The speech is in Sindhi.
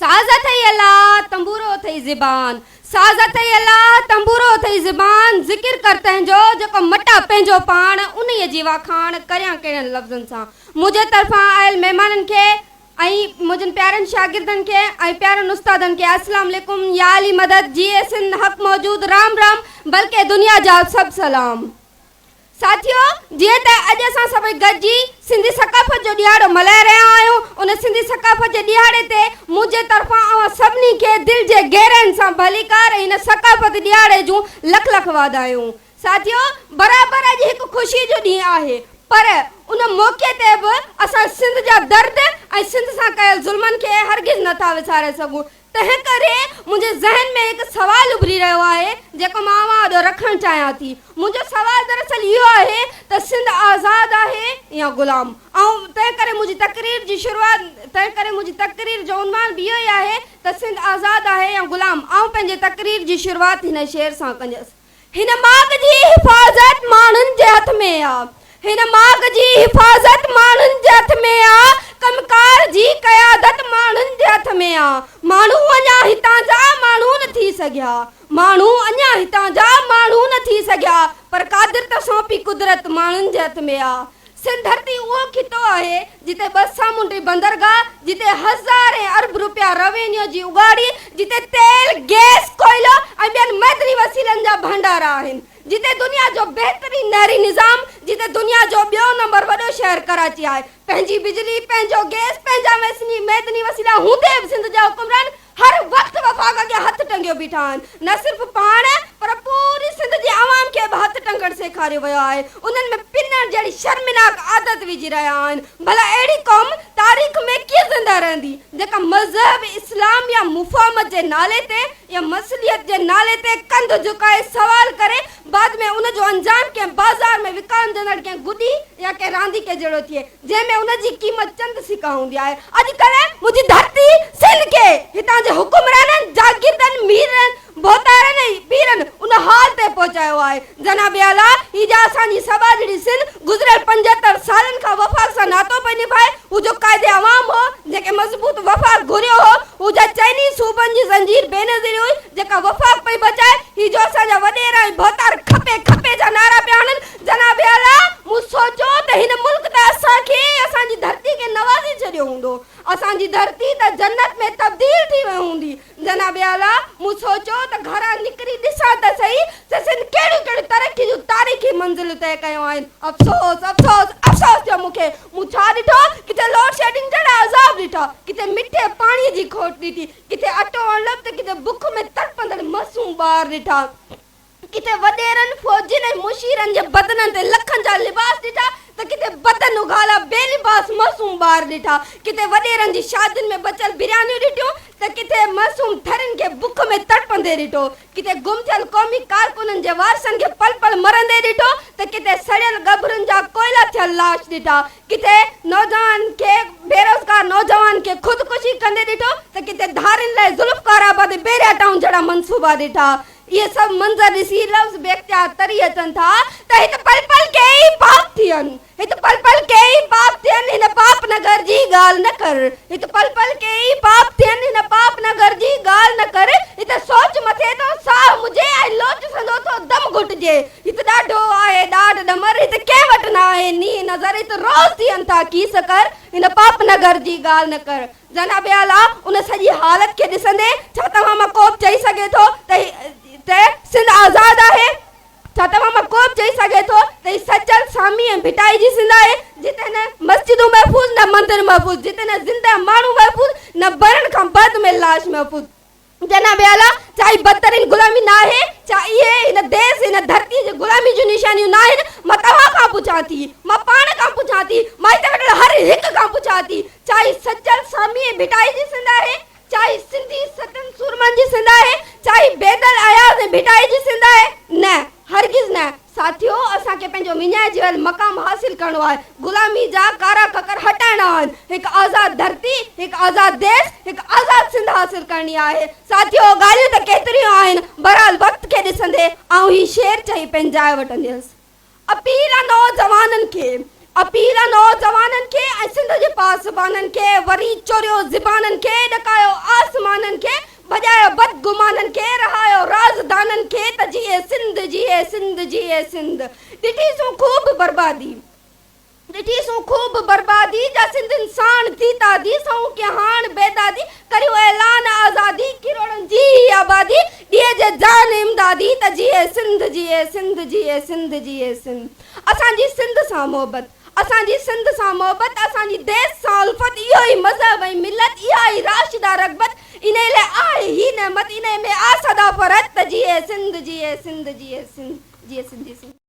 ساز اٿئي الا، تنبورو اٿئي زبان. ساز اٿئي الا، تنبورو اٿئي زبان. ذڪر ڪر تنهنجو، جيڪو مٽا پنهنجو پاڻ، انهيء جي واکاڻ ڪريان ڪهڙن لفظن سان. منهنجي طرفان آيل مهمانن کي ۽ منهنجن پيارن شاگردن کي ۽ پيارن استادن کي السلام عليڪم يا علي مدد جيئي سنڌ حق موجود رام رام بلڪه دنيا جا سڀ سلام. ساٿيو! جيئن ته اڄ اسان سڀئي گڏجي سنڌي ثقافت جو ڏهاڙو ملهائي رهيا آهيون، ان سنڌي ثقافت جي ڏهاڙي تي منهنجي طرفان اوهان سڀني کي دل جي گهرائين سان ڀليڪار ۽ هن ثقافتي ڏهاڙي جون لک لک واڌايون. ساٿيو! برابر اڄ هڪ خوشي جو ڏينهن آهي، پر ان موقعي تي به اسان سنڌ جا درد ۽ سنڌ سان ڪيل ظلمن کي هرگز نٿا وساري سگهون. تنهن ڪري منهنجي ذهن ۾ هڪ سوال اڀري رهيو آهي، جيڪو مان اوهان آڏو رکڻ چاهيان ٿي. منهنجو سوال دراصل اهو آهي ته سنڌ آزاد آهي يا غلام؟ آئون تنهن ڪري منهنجي تقرير جي شروعات تنهن ڪري منهنجي تقرير جو عنوان به اهو ئي آهي ته سنڌ آزاد آهي يا غلام؟ آئون پنهنجي تقرير جي شروعات هن شعر سان ڪنديس. هن ماڳ جي حفاظت ماڻهن جي هٿ ۾ آ. هن ماڳ جي حفاظت ماڻهن جي هٿ ۾ آ. ڪم ڪار جي قيادت ماڻهن جي هٿ ۾ آ. ماڻهو اڃا هتان جا ماڻهو نه ٿي سگهيا. ماڻهو اڃا هتان جا ماڻهو نه ٿي سگهيا. پر قادر ته سونپي قدرت ماڻهن جي هٿ ۾ آ. سنڌ ڌرتي اهو خطو آهي جتي ٻه سامونڊي بندرگاهه، جتي هزارين ارب روپيا روينيو جي اڳاڙي، جتي تيل، گئس، ڪوئلو ۽ ٻين معدني وسيلن جا ڀنڊار آهن، جتي دنيا جو بهترين نهري نظام، جتي دنيا جو ٻيو نمبر وڏو شهر ڪراچي آهي. پنهنجي بجلي، پنهنجو گئس، پنهنجا معدني وسيلا هوندي به سنڌ جا حڪمران هر وقت وفاق اڳيان هٿ ٽنگيو بيٺا آهن. نه صرف پاڻ پر پوري سنڌ جي عوام کي به هٿ ٽنگڻ سيکاريو ويو آهي. انهن ۾ پنڻ جهڙي شرمناڪ عادت وجهي رهيا آهن. ڀلا اهڙي قوم تاريخ ۾ ڪيئن زنده رهندي جيڪا مذهب اسلام يا مفاهمت جي نالي تي يا مصلحت جي نالي تي ڪنڌ جهڪائي سوال ڪري بعد ۾ ان جو انجام ڪنهن بازار ۾ وڪامجندڙ ڪنهن گڏي يا ڪنهن رانديڪي جهڙو ٿئي. جنهن ۾ ان جي قيمت چند سڪا هوندي آهي. اڄڪلهه منهنجي ڌرتي سنڌ کي هتان جي حڪمرانن، جاگيردن، ميرن، ڀوتارن ۽ پيرن ان حال تي پهچايو آهي. جناب اعليٰ، هي جا اسان جي سٻاجهڙي سنڌ گذريل 75 سالن کان وفاق سان ناتو پئي نڀائي، هو جو قائد عوام هو، جنهن کي مضبوط وفاق گهريو هو، هو جا چئني صوبن جي زنجير بينظير هئي، جيڪا وفاق پئي بچائي، هي جو اسان جا وڏيرا ۽ ڀوتار کپي کپي جا نعرا پيا هڻن، جناب اعليٰ! مون سوچيو ته هن ملڪ ته اسان کي ۽ اسان جي ڌرتي کي نوازي ڇڏيو هوندو. اسان جي ڌرتي ته جنت ۾ تبديل ٿي وئي هوندي. جناب اعليٰ! مون سوچيو ته گهران نڪري ڏسان ته سهي ته سنڌ ڪهڙيون ڪهڙيون ترقي جون تاريخي منزلون طئي ڪيون آهن. افسوس! افسوس! افسوس ٿيو مون کي. مون ڇا ڏٺو؟ ڪٿي لوڊشيڊنگ جهڙا عذاب ڏٺا، ڪٿي مٺي پاڻيء جي کوٽ ڏٺي، ڪٿي اٽو اڻلڀ ته ڪٿي بک ۾ تڙپندڙ معصوم ٻار ڏٺا. ڪٿي وڏيرن، فوجين ۽ مشيرن جي بدنن تي لکن جا لباس ڏٺا ته ڪٿي بدن اگهاڙا بي لباس معصوم ٻار ڏٺا. ڪٿي وڏيرن جي شادين ۾ بچيل بريانيون ڏٺيون ته ڪٿي معصوم ٿرين کي بک ۾ تڙپندي ڏٺو. ڪٿي گم ٿيل قومي ڪارڪنن جي وارثن کي پل پل مرندي ڏٺو ته ڪٿي سڙيل ڳڀرن جا ڪوئلا ٿيل لاش ڏٺا. ڪٿي نوجوان کي بيروزگار نوجوان کي خودڪشي ڪندي ڏٺو ته ڪٿي ڌارين لاء ذوالفقار آباد ۽ بحريا ٽائون جهڙا منصوبا ڏٺا. اهي سڀ منظر ڏسي لفظ بي اختيار تري اچن ٿا ته هت پل پل ڪيئي پاپ ٿين، هت پل پل ڪيئي پاپ ٿين، هن پاپ نگر جي ڳالهه نه ڪر، هت پل پل ڪيئي پاپ ٿين، هن پاپ نگر جي ڳالهه نه ڪر، هت سوچ مٿي ٿو ساهه مجهي ۽ لوچ سندو ٿو دم گهٽجي، هت ڏاڍو آهي ڏاڍ ڏمر، هت ڪنهن وٽ نه آهي نينهن نظر، هت روز ٿين ٿا ڪيس ڪر، هن پاپ نگر جي ڳالهه نه ڪر. جناب اعليٰ ان سڄي حالت کي ڏسندي ڇا توهان مان ڪوبه چئي سگهي ٿو ته سنڌ آزاد آهي؟ ڇا توهان مان ڪوبه چئي سگهي ٿو ته هي سچل، سامي ۽ ڀٽائي جي سنڌ آهي جتي نه مسجدون محفوظ نه مندر محفوظ، جتي نه زنده ماڻهو محفوظ نه برڻ کان بعد ۾ لاش محفوظ. جناب اعليٰ، ڇا هي بدترين غلامي ناهي؟ ڇا اهي هن ديس، هن ڌرتيء جي غلامي جون نشانيون ناهن؟ مان توهان کان پڇان ٿي، مان پاڻ کان پڇان ٿي، مان هتي ويٺل هر هڪ کان پڇان ٿي، ڇا هي سچل، سامي ۽ ڀٽائي جي سنڌ آهي؟ ڇا هي سنڌي ستن سورمن جي سنڌ آهي؟ ڇا هي بيدل، اياز ۽ ڀٽائي جي سنڌ آهي؟ نه، هرگز نه. ساٿيو! اسان کي پنهنجو وڃائجي ويل مقام حاصل ڪرڻو آهي. غلامي جا ڪارا ڪڪر هٽائڻا آهن. هڪ آزاد ڌرتي، هڪ آزاد ديس، هڪ آزاد سنڌ حاصل ڪرڻي آهي. ساٿيو! ڳالهيون ته ڪيتريون آهن، بهرحال وقت کي ڏسندي آئون هي شعر چئي پنهنجي جاء وٺنديس. اپيل آ نوجوانن کي، اپيل آ نوجوانن کي ۽ سنڌ جي پاسبانن کي، وري چوريو زبانن کي، ڏڪايو آسمان. بدگمانن کي، رهايو رازدانن کي ته جيئي سنڌ، جيئي سنڌ، جيئي سنڌ. ڏٺي سون خوب بربادي. ڏٺي سون خوب بربادي، جا سنڌين ساڻ ٿي تعدي، سئون ڪي هاڻ بيدادي، ڪريون اعلان آزادي، ڪروڙن جي هي آبادي، ڏئي جي جان امدادي، ته جيئي سنڌ، جيئي سنڌ، جيئي سنڌ، جيئي سنڌ. اسان جي سنڌ سان محبت، اسان جي سنڌ سان محبت، اسان جي ديس سان الفت، اهو ئي مذهب ۽ ملت، اها ئي راشده رغبت، انهي لاء آهي هي نعمت، انهي ۾ آ سدا فرحت، ته جيئي سنڌ، جيئي سنڌ، جيئي سنڌ، جيئي سنڌ، جيئي سنڌ.